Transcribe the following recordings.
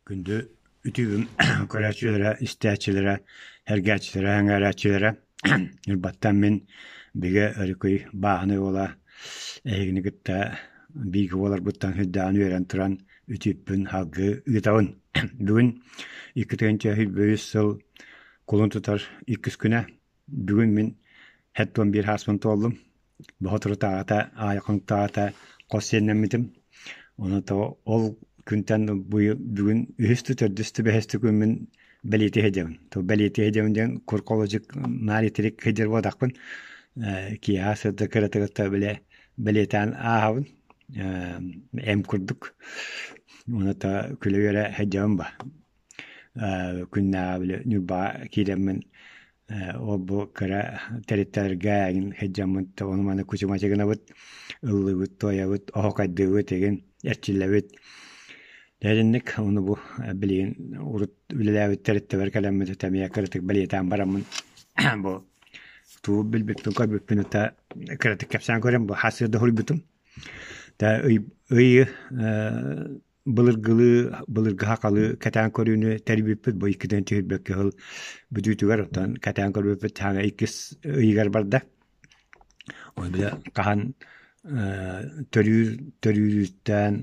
Күндү үтүгүм көрөөччүлэрэ, истээччилэрэ, сэргээччилэрэ, сэҥээрээччилэрэ Ньурбаттан мин Бигэ Өрүкүй бааһынай уола эһигини кытта бииргэ буоларбыттан сүрдээҕин үөрэн туран үтүөппүн салгыы ыытабын. Бүгүн 2023 сыл кулун тутар иккис күнэ. Бүгүн мин 71 сааспын туоллум. Боһоторутааҕыта, аайы хонуктааҕыта хос сиэннэммитим. Ону то ол күнтэн бүгүн үһүс да, төрдүс да, бэһис да күммүн бэлиэтии сылдьабын. То бэлиэтии сылдьабын диэн курколодьук наар итирик сылдьар буолтахпын. Киэһэ сырдык кыратыгыта бile бэлиэтээн ааһабын. Эм курдук. Ону то күлэ-үөрэ сылдьабын ба. Күннээҕи били Ньурбаҕа киирэммин ол-бу кыра тэрилтэлэргэ эҥин сылдьаммыт ону-маны кучумачы гынабыт, ыллыыбыт, туойабыт, оһуокайдыыбыт игин, эрчиллэбит. Дьэ итинник ону бу билигин урут үлэлээбит тэрилтэбэр кэлэммит эмиэ кыратык бэлиэтээн бараммын бу тугу билбиппин көрбүппүн ыта кыратык кэпсээн көрөн бу хас сырда суруйбутум. Ый ый Былыргылыы, былыргы сахалыы кэтээн көрүүнү тэрийбиппит бу иккитин түһүлбэккэ сыл бүтүүтүгэр оттон кэтээн көрбүппүт саҥа иккис ыйыгар барда. Ол бile хаһан төрүүр төрүүрүттэн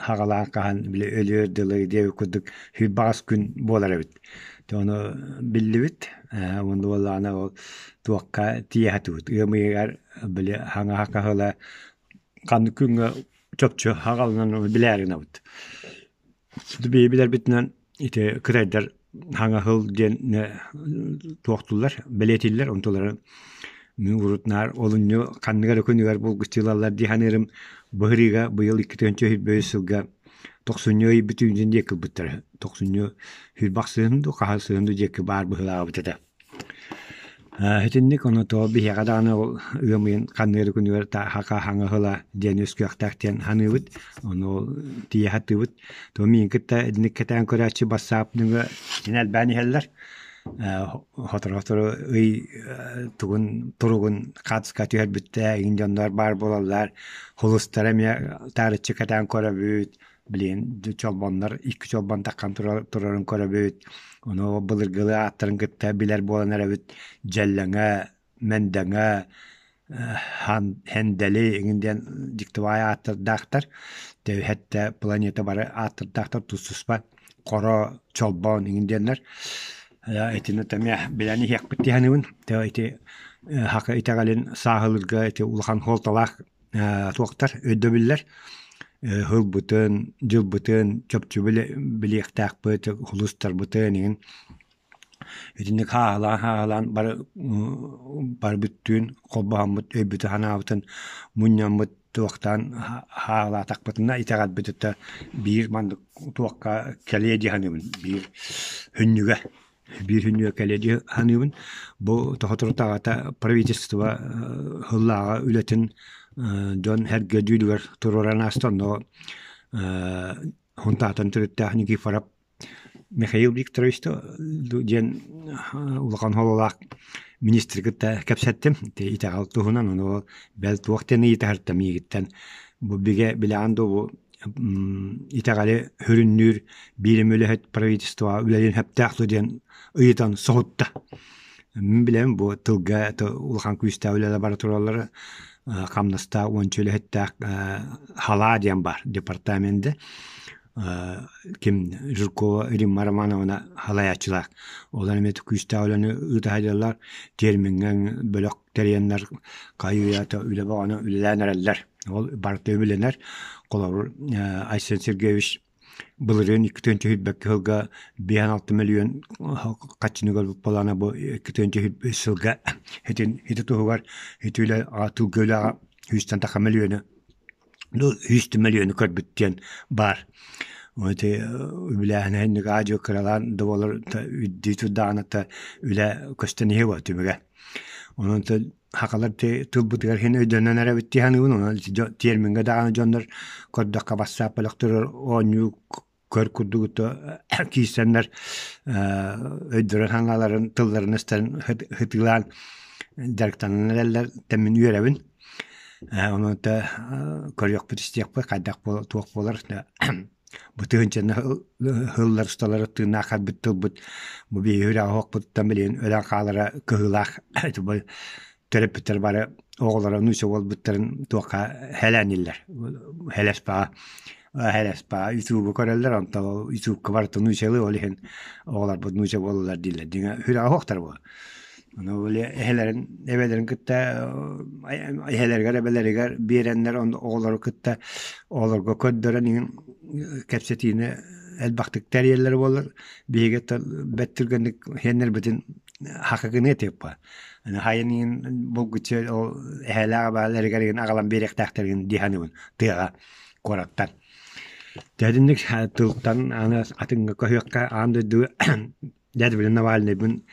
хаҕалаан хаһан бile өлүөр дылы диэбит курдук сүүрбэҕэс күн буолар эбит. Ону биллибит уонна буоллаҕына ол туохха тиийэ сатыыбыт. Ыам ыйыгар били хаҥаһа хаһыла ханнык күҥҥэ чопчу аҕалынан билээри гынабыт. Биһи билэрбитинэн ити кытайдар хаҥа сыл диэн туохтууллар, бэлиэтииллэр, онтулара мин урут наар олунньу ханнык эрэ күнүгэр булгуччулаллар дии саныырым. Быһырыыга быйыл 2023 сылга тохсунньу ый бүтүүтүн диэки ылбыттара. Тохсунньу сүүрбэх сыһын дуу, хаһан сыһын дуу диэки баар быһыылаабыт этэ. Итинник ону тоҕо биһиэхэ даҕаны ол ыам ыйын ханнык эрэ күнүгэр хака хаҥа ыла диэн үөскүөхтээх диэн саныыбыт. Ону ол тиийэ сатыыбыт. То миигин кытта итинник кэтээн көрөөччү бассаап нөҥүө син элбээн иһэллэр. Сотору-сотору ый тугун туругун хаатыска түһэрбиттээ игин дьоннор баар буолаллар. Холустара эмиэ таарыччы кэтээн көрөбүт. Билигин чолбоннор икки чолбон таххан турарын көрөбүт. Ону былыргылыы ааттарын кытта билэр буолан эрэбит. Дьэллэҥэ, Мэндэҥэ, Хэндэли эҥин диэн дьиктибаай ааттардаахтар. Тэбиһэттэ планета бары ааттардаахтар тус-туспа. Хоро, Чолбон эҥин диэннэр. Итини эмиэ билэн иһиэхпит дии саныыбын. Ити саха итэҕэлин сааһылыырга ити улахан суолталаах туохтар өйдөбүллэр ылбытын, дьылбытын чопчу билиэхтээхпит, улуустарбытын иһин итинник хааһылаан-хааһылаан бары бары бүттүүн холбоһоммут өйбүтүн-санаабытын мунньаммыт туохтаан хааһылаатахпытына итэҕэлбит биир маннык туохха кэлиэ дии саныыбын биир сүнньүгэ Биир күнү кэлиэ дии саныыбын. Бу соторутааҕыта правительство сыллааҕы үлэтин дьон сэргэ дьүүлүгэр туруоран ааста. Онно Хунтаатан төрүттээх Никифоров Михаил Викторович диэн улахан сололоох министри кытта кэпсэттим. Итэҕэл туһунан ону бэл туох диэн ыйытаһартам миигиттэн бу бигэ билэҕин дуо бу итэҕэли сүрүннүүр биир эмэ үлэһит правительствоҕа үлэлиэн сөптөөх дуо диэн ыйытан соһутта. Мин билэбин бу тылга улахан күүстээх үлэлэр бара тураллара хамнастаах уонча үлэһиттээх халаа диэн баар департаменты ким Жиркова Римма Романовна халайааччылаах. Олор эмиэ күүстээх үлэни ыыта сылдьаллар. Термиҥҥэ бөлөх тэрийэннэр хайыы-үйэ үлэ бөҕөнү үлэлээн эрэллэр. Ол барыта үбүлэнэр. Холобур, Айсен Сергеевич былырыын 2022 сылга 56 миллион хаччыны көрбүт буолаана бу 2023 сылга итин ити туһугар ити үлэ тылга үлэҕэ сүүстэн таха миллиону үс миллиону көрбүт диэн баар. Ити үбүлээһинэ аадьы кыралаан да буолар үрдүү турдаҕына үлэ көстөн иһиэ түмүгэ. Онон сахалар тылбытыгар иһин өйдөнөн эрэбит дии саныыбын. Онон тиэрмиҥҥэ даҕаны дьоннор көрдөххө бассаап бөлөхтөрүгэр оонньуу көр курдук киирсэннэр өйдөрөн-санааларын, тылларын-өстөрүн ытыылаан дьарыктанан эрэллэр тэммин үөрэбин. Онон көрүөхпүт-истиэхпит хайдах туох буолар. Бу тыһыынчаны сыллар усталара тыыннаах хаалбыт тылбыт бу биһиги үрэҕи оһохпутуттан билигин өлөн хаалара кыһыылаах. Төрөппүттэр бары оҕолоро нуучча буолбуттарын туохха хэлээниллэр. Хэлэспэҕэ хэлэспэҕэ ютубу көрөллөр, онтон ол ютубка барыта нуучалыы, ол иһин оҕолорбут нууча буолаллар дииллэр. Дьиҥэ сүрэҕэ суохтар буо. Ону били эһэлэрин эбэлэрин кытта эһэлэригэр эбэлэригэр биэрэннэр оҕолору кытта оҕолорго көрдөрөн иһин кэпсэтиини элбэхтик тэрийэллэр буоллар биһиги бэрт түргэнник иһэннэрбитин хакыгыныа тыыппа. Хайын иһин булгуччу ол эһээлээх эбээлэригэр иһин аҕалан биэриэхтээхтэрин дии саныыбын тыаҕа куораттан. Дьэ тылтан аны атыҥҥа көһүөххэ аан дойду дьэ били Навальныйбын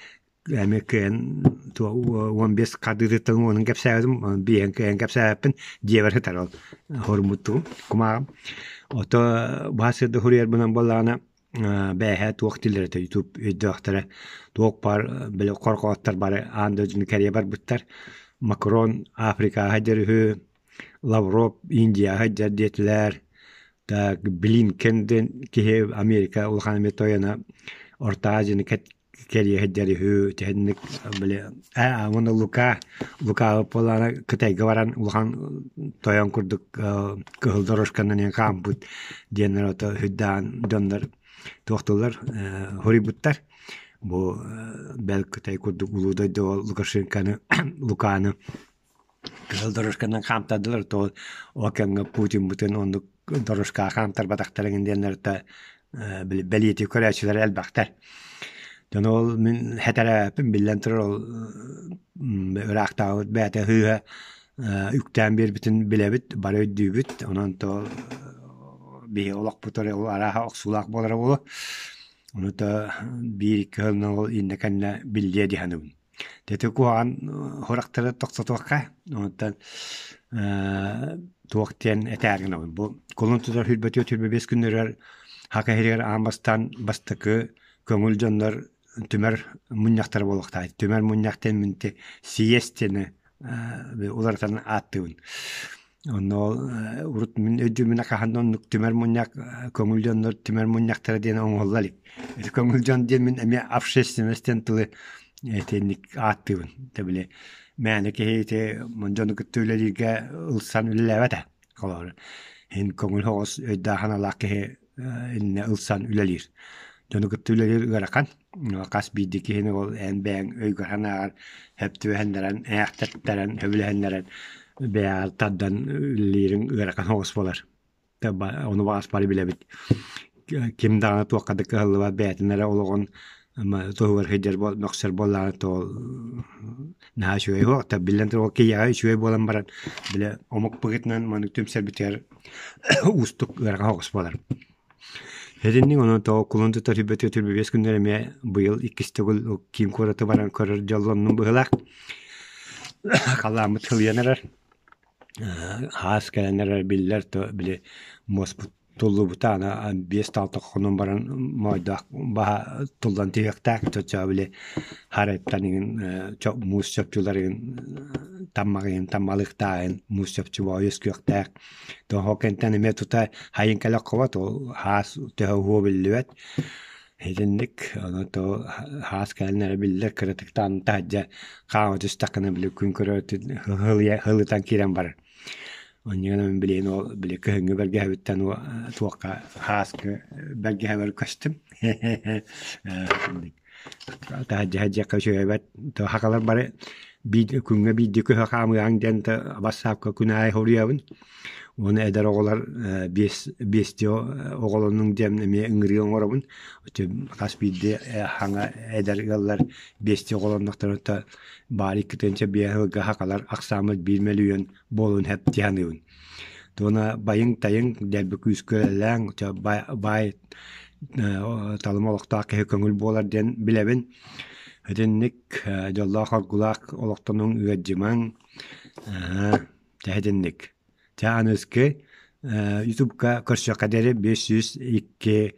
эмиэ кыайан 15 хардыытыттан уонун кэпсээбитим биэһин кыайан кэпсээбэппин дьиэбэр сытар ол хоруммуттугум кумааҕым ото баһа сырда суруйарбынан буоллаҕына бээһээ туох дииллэр этэ ютуб өйдөөхтөрө туох баар били хорҕооттор бары аан дойдуну кэрийэ барбыттар Макрон Африкаҕа сылдьар үһү Лавров Индияҕа сылдьар диэтилэр так Блинкен диэн киһи Америка улахан эмиэ тойоно Орто Азияны кэрийэ сылдьар үһү итинник били ээ уонна Лука Лукаҕа буоллаҕына Кытайга баран улахан тойон курдук кыһыл дорожканан иһэн хаампыт диэннэр ото сүрдээн дьоннор туохтууллар хоруйбуттар бу бэл Кытай курдук улуу дойду Лукашенконы Луканы Кыһыл дорожканан хаамтардылар, то ол кэмҥэ Путиммытын оннук дорожкаҕа хаамтарбатахтарын диэннэр да били бэлиэтии көрөөччүлэр элбэхтэр. Дьон ол мин хэтэрээппин биллэн турар ол ыраахтааҕыбыт бэйэтэ сыыһа үктээн биэрбитин билэбит, бары өйдүүбүт. Онон то биһиги олохпут эрэ ол арааһа охсуулаах буолара буолуо. Ону то биир-икки сылынан ол иннэ-кэннэ биллиэ дии саныыбын. Ити куһаҕан сурахтары тохтотуохха, онтон туох диэн этээр гынабын. Бу кулун тутар 24-25 күннэригэр Хака иһигэр аан бастаан бастакы көҥүл дьоннор түмэр мунньахтара буолуохтаах. Түмэр мунньах диэн мин съезд диэни уларытан ааттыыбын. Онно ол урут мин өйдүүмүнэ хаһан да оннук түмэр мунньах көҥүл дьоннор түмэр мунньахтара диэн оҥоһулла илик. Ити көҥүл дьон диэн мин эмиэ общественность диэн тылы итинник ааттыыбын. Тэ били мээнэ киһи ити дьону кытта үлэлииргэ ылсан үлэлээбэтэ. Холобур, иһин көҥүл соҕус өйдөөх-санаалаах киһи иннэ ылсан үлэлиир. Дьону кытта үлэлиир ыарахан. Хас биирдии киһини ол эн бэйэҥ өйгөр-санааҕар сөп түбэһиннэрэн, ээхтэттэрэн, сөбүлэһиннэрэн бэйэҕэр тардан үлэлиириҥ ыарахан соҕус буолар. Ону баҕас бары билэбит. Ким даҕаны туохха да кыһаллыбат бэйэтин эрэ олоҕун туһугар сылдьар мөхсөр буоллаҕына то наһаа үчүгэй суох. Биллэн турар ол киһиэхэ үчүгэй буолан баран бile омук быһыытынан маннык түмсэрбитигэр уустук ыарахан соҕус буолар. Итинник онон тоҕо кулун тутар 24-25 күннэр эмиэ быйыл иккис төгүл киин куораты баран көрөр дьоллоннум быһыылаах. Халааммыт сылыйан эрэр. Хаас кэлэн эрэр биллэр то били муоспут туллубута аны 5-6 хонон баран моойдоох баһа туллан түһүөхтээх чочоо били харайыттан иҥин муус чопчулар иҥин таммах иҥин таммалыахтааҕын муус чопчу үөскүөхтээх Тоһо кэнтэн эмиэ тута хайын кэлэ хобот ол хаас төһө уһуо биллибэт. Итинник ону то хаас кэлэн эрэ биллэр кыратыктаан таһырдьа хаама түстэххинэ били күн көрөр хылытан киирэн барар. Онньуган мин билигин ол били кыһыҥҥы бэргэһэбиттэн туохха хааскы бэргэһэбэр көстүм. Таһырдьа сылдьыахха үчүгэйбэт. Хахалар бары биир күҥҥэ биирдии көһө хаамыаҕыҥ диэн бассаапка күн аайы суруйабын. Уонна эдэр оҕолор биэс биэстии оҕолонуҥ диэн эмиэ ыҥырыы оҥоробун. Хас биирдии хаҥа эдэр ыаллар биэстии оҕолоннохторуна баар 2 5 сылга хахалар ахсааммыт 1 мөлүйүөн буолуон сөп дии саныыбын. Туона байыҥ-тайыҥ дэлби күүскэ үлэлээҥ, баай талым олохтоох киһи көҥүл буолар диэн билэбин. Итинник дьоллоох-оргулаах олохтонуҥ ыалдьымаҥ, итинник. Чэ аныгыскы ютубка көрсүөххэ диэри 502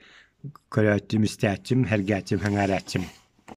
көрөөччүм, истээччим, сэргээччим, сэҥээрээччим.